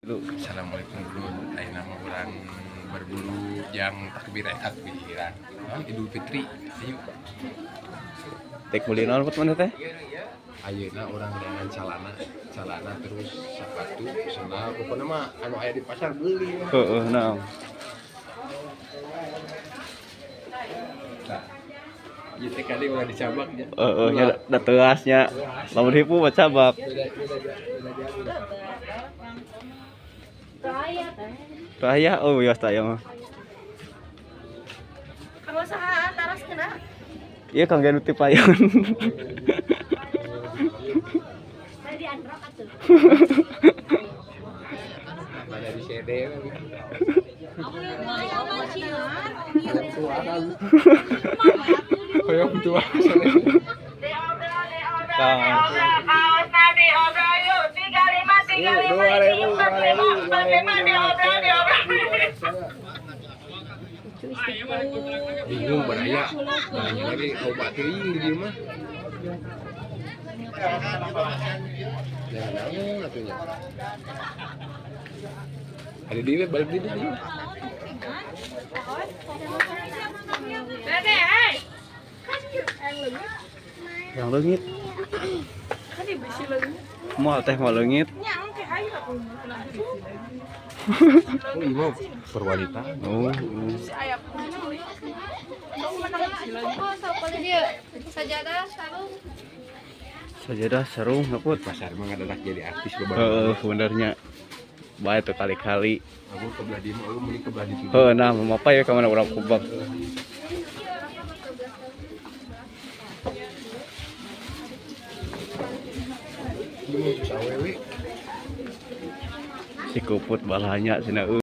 Assalamualaikum dulu. Ayeuna mah urang berburu jang takbir takbiran. Naon Idul Fitri. Ayo. Tek meuli naon put mana teh? Ayeuna urang dengan calana, calana terus sepatu, sendal, pokoknya mah anu aya di pasar beli. Heeh, naon. Nah, ieu teh kali ulah dicabak nya. Heeh, nya da teuas nya. Lamun hipu mah cabak. Beda beda beda jauh. Raya, oh iya teh mah. Kanggo saha taras kena? Iya kang nu ti payon. Tadi androk atuh. Pada di CD. Hoyong tua. Bingung baraya, baraya lagi loba teuing di dieu mah. Jangan naon atuh nya. Ada di balik di dieu. Yang leungit. Moal teh moal leungit. Oh, iya mah perwanita. Oh. Sajadah sarung. Sajadah sarung ngaput. Pasar mah ngadadak jadi artis loba. Heeh, sebenarnya bae tuh kali-kali. Aku ke belah dieu mah eueuh meuli ke belah ditu. Heuh, nah mau apa ya ka mana urang kubak. Ieu mah susah awewe. Si kuput balanya cenah.